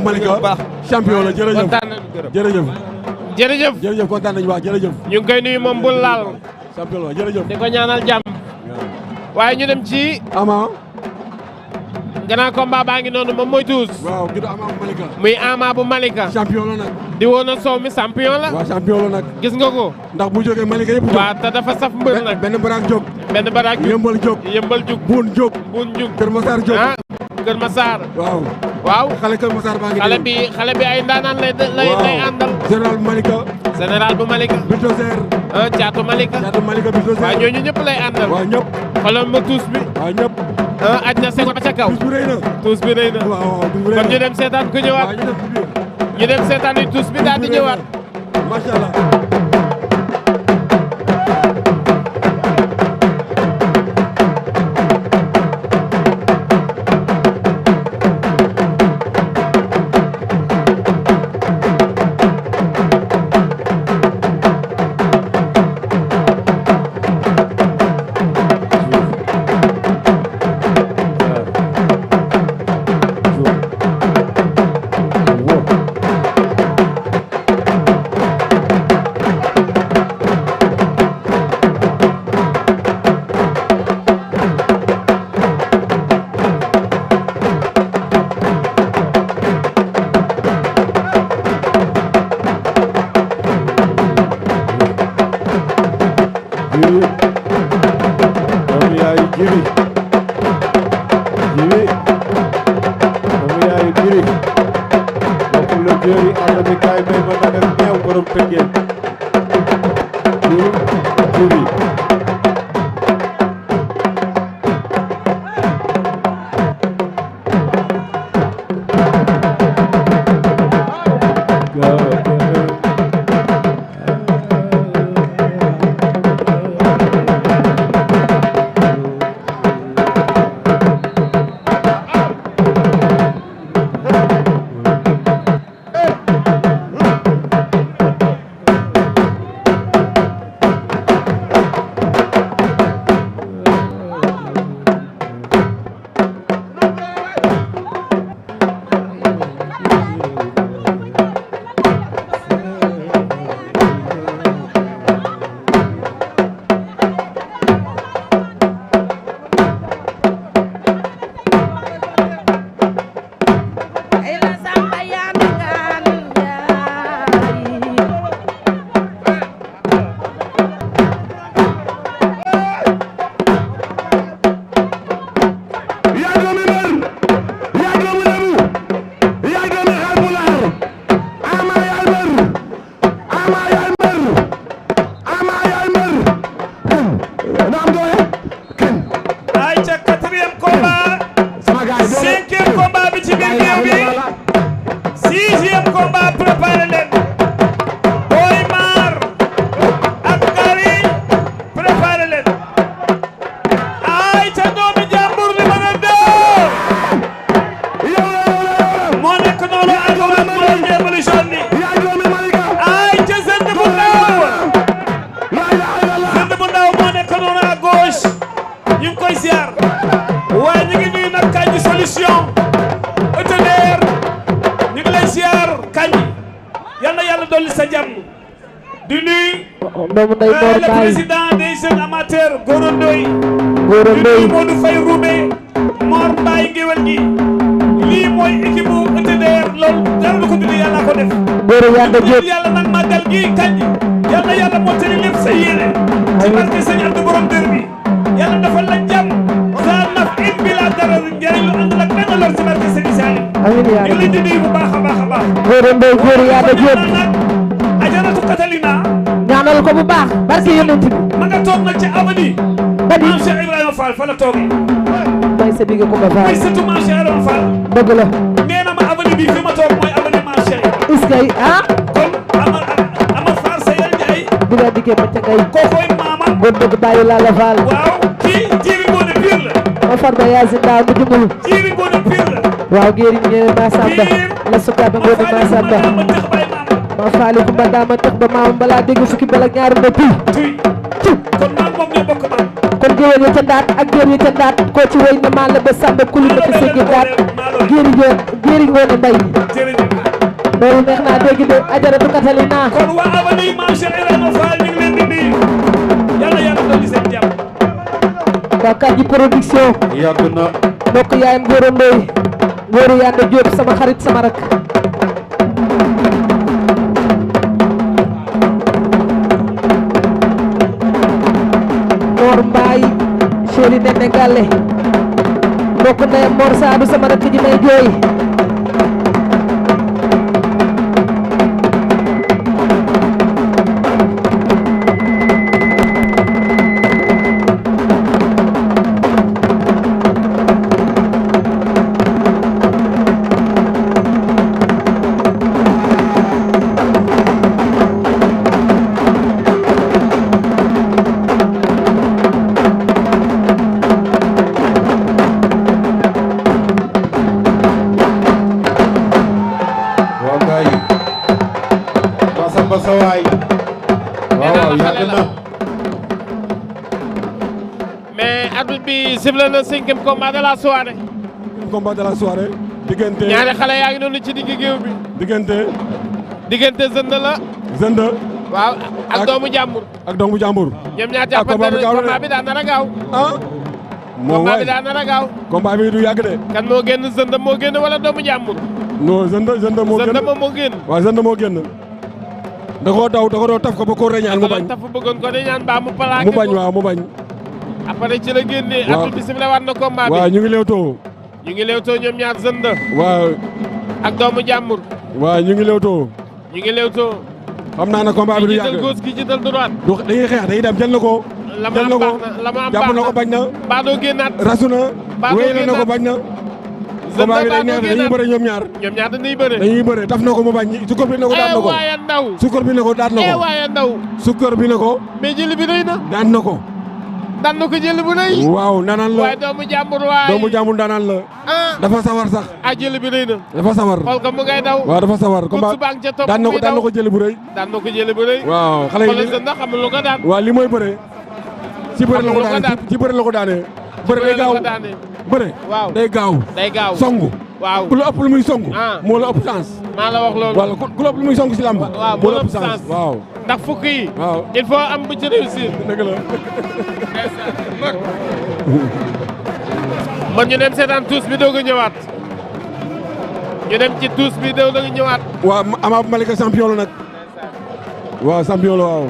Malika champion la jërëjëf kontaan nañu gërëm jërëjëf jërëjëf kontaan nañu wax jërëjëf ñu ngi koy nuyu moom bul laal champion la jërëjëf di ko ñaanal jàmm waaye ñu dem ci Ama grand combat baa ngi noonu moom mooy tuus waaw gi do Ama bu Malika muy Ama bu Malika champion la nag di woon a soow mi champion la waaw champion la nag gis nga ko ndax bu jógee Malika yëpp jóg waaw te dafa saf mbër nag benn baraak jóg benn baraak yëmbal jóg yëmbal jug buun jóg buun jug Kër Massar jóg Kër Massar waaw waaw xale Kër Massar baa ngi xale bi ay ndaanaan lay àndal général Malika général bu Malika bulldozer caatu Malika bulldozer waaw ñooñu ñëpp lay àndal waaw ñëpp xoolal ma tuus bi waaw ñëpp aj na seko ba ca kaw tuus bi rëy na tuus bi rëy na waaw kon ñu dem seetaan ku ñëwaat ñu dem seetaan yi tuus bi daal di ñëwaat macha Allah le président des jeunes amateurs Goro Ndoye Modou Faye Roubé Mor Mbaye ngéwél gi lii mooy équipe bu ETDR loolu dara du ko dindi yàlla ko def yàlla nag màggal gi kañ yàlla yàlla mottali lépp sa yéene ci barke sëñ Abdou borom dër bi yàlla dafa la jàmm sa naf in bi la dara njëriñ lu ànd ak benn lor ci barke sëñ Salim ñu ngi leen di nuyu bu baax a baax a baax Goro Ndoye góor yàlla jóob ajaratu Catalina ñaanal ko bu baax barke yonent bi ma nga toog nag ci avenue Maam Cheikh Ibrahima Fall fa la toogee may sa digg ko ba Fall mooy surtout Maam Cheikh Ibrahima Fall dëgg la nee na ma avenue bi fi ma toog mooy avenue Maam Cheikh iskay kon ama Fall sa yel Njaay bi nga dikkee ba ca ngay kookoy maama bon dëgg bàyyi laa la Fall waaw kii jiiri ngoone pire la ma farba yaasin daa mu jumul jiiri ngoone pire la waaw géeri ñene ma samba la sukaabe ngoone ma samba ma faali ku ma daama tax ba maam balaa dégg fukki bala ñaar na tuy kon maam moom ñoo bokk maam kon géwél ya ca ndaat ak géer ya ca ndaat koo ci woy na maa la ba sàmba kuli ma fi sëggi daat géeri ngoone mbay loolu neex naa dégg de ajaratu Catalina kon waa avenue Mame Cheikh Ibrahima Fall ñu ngi leen di nuyu yàlla yàlla dolli seen jàmm waa Kandji production yàgg na mbokk yaayam Gora Ndoye Ngóoru Yande Diop sama xarit sama rak Mor Mbaye chéri Nene Galle mbokk ndeyam Mor Saadu sama rak ji may jooy sifflé na cinquième combat de la soirée. combat de la soirée. diggante ñaari xale yaa ngi noonu ci digg géew bi. diggante Zënd la. Zënd. waaw ak doomu jàmbur. ñoom ñaar jàppante ne combat bi daan nar a gaaw. combat bi daan nar a gaaw. combat bi du yàgg de. kan moo génn Zënd moo génn wala doomu jàmbur. non Zënd moo génn Zënd moo génn. waaw Zënd moo génn. da koo daw taf ko ba ko reñaan mu bañ. taf bëggoon ko reñaan ba mu plaqué mu bañ waaw mu bañ. après ci la génnee. waaw arbitre bi sifflé waat na combat bi. waaw ñu ngi leewtoo. ñoom ñaar Zënd. waaw. ak doomu jàmbur. waaw ñu ngi leewtoo. xam naa ne combat bi du yàgg ki jiital gauche ki jiital droite. dañuy xeex dañuy dem jël na ko. la ma am baax na la ma am baax na jàpp na ko bañ na. baa doo génnaat. rasu na. wéyal na ko bañ na. Zënd combat bi day neex dañuy bëre ñoom ñaar. dañuy bëre taf na ko mu bañ sukkar bi ne ko daan na ko. waaye ndaw. sukkar bi ne ko daan na ko. waaye ndaw. sukkar bi ne ko. mais jëli bi rëy na. daan na ko. daan na ko jëli bu rëy. waaw ndaanaan la. waaye doomu jàmbur ndaanaan la. dafa sawar sax. jëli bi rëy na. dafa sawar. xool ko mu ngay daw. waaw dafa sawar. combat daan na ko jëli bu rëy. waaw xale yi Zënd xamul lu ko daan. waaw li mooy bëre. ci bëre la ko daanee. bëre day gaaw bëre. waaw day gaaw. songu. waaw ku la ëpp lu muy songu. moo la ëpp chance. maa la wax loolu. wala ku la ëpp lu muy songu ci làmba. waaw moo la ëpp chance waaw. ndax fukk yi. waaw il faut am bu ci réussir. dëgg la. man ñu dem seetaan tuus bi doog a ñëwaat. ñu dem ci tuus bi doog a ñëwaat. waaw Ama Malika champion la nag. waaw champion la waaw.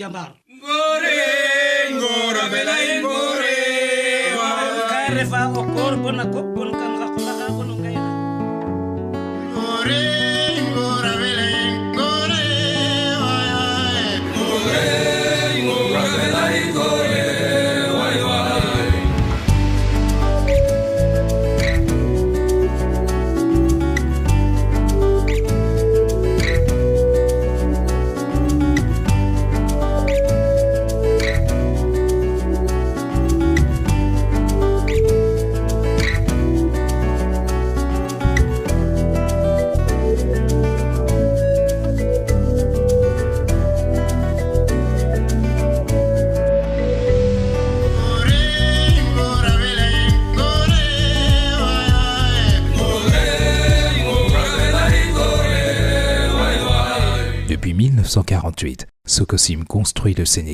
Jambar ngore belay ngore ka refa o kor bona ko bon kan ga kula ga bon ngayna ngore belay ngore ngore belay ngore Depuis 1948, Sococim construit le Sénégal.